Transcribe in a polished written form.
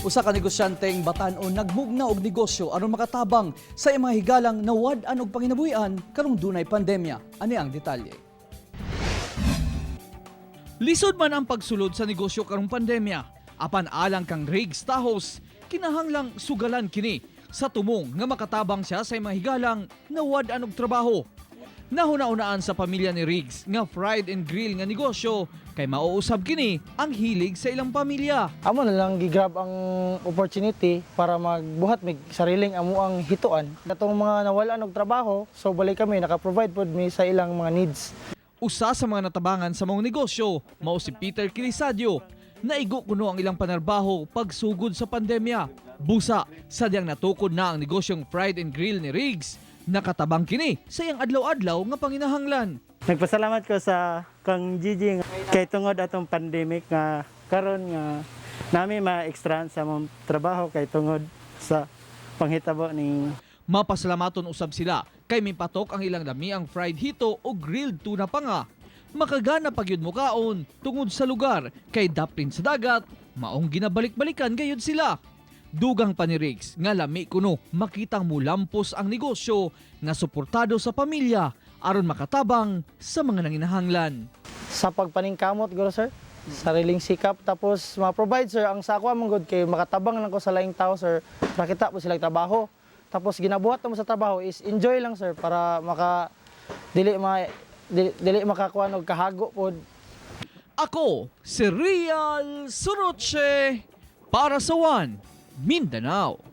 Usa ka negosyanteng batan-on nagmugna og negosyo aron makatabang sa iyang mga higalang nawad-an og panginabuhian karong dunay pandemya. Ani ang detalye. Lisod man ang pagsulod sa negosyo karong pandemya. Apan alang kang Riggs Tahos, kinahanglang sugalan kini sa tumong nga makatabang siya sa mga higalang nawad-an og trabaho. Nahuna-unaan sa pamilya ni Riggs nga fried and grill nga negosyo kay mauusab kini ang hilig sa ilang pamilya. Amo na lang gigrab ang opportunity para magbuhat mig sariling amo ang hituan. Katong mga nawalan og trabaho, so balik kami naka-provide pod mi sa ilang mga needs. Usa sa mga natabangan sa maong negosyo, mao si Peter Quilisadio. Naigo kuno ang ilang panarbaho pagsugod sa pandemya. Busa, sadyang natukod na ang negosyong fried and grill ni Riggs. Nakatabang kini sa iyang adlaw-adlaw nga panginahanglan. Nagpasalamat ko sa kang Gigi nga kay tungod atong pandemic nga karon nga nami ma-extra sa among trabaho kay tungod sa panghitabo ning. Mapasalamaton usab sila kay mipatok ang ilang lamiang fried hito o grilled tuna pa nga. Makagana pa gyud mokaon tungod sa lugar kay dapin sa dagat, maong ginabalik-balikan gayud sila. Dugang pa ni Riggs nga lami kuno makitang mulampos ang negosyo nga suportado sa pamilya aron makatabang sa mga nanginahanglan. Sa pagpaningkamot guro, sir, sariling sikap, tapos ma-provide, sir, ang sa ako man gud kay makatabang lang ko sa laing tao, sir, makita po sila trabaho. Tapos ginabuhat mo sa trabaho is enjoy lang, sir, para maka dili ma dili, dili makakuha og kahago pod. Ako si Real Suroche para sa One Mindanao.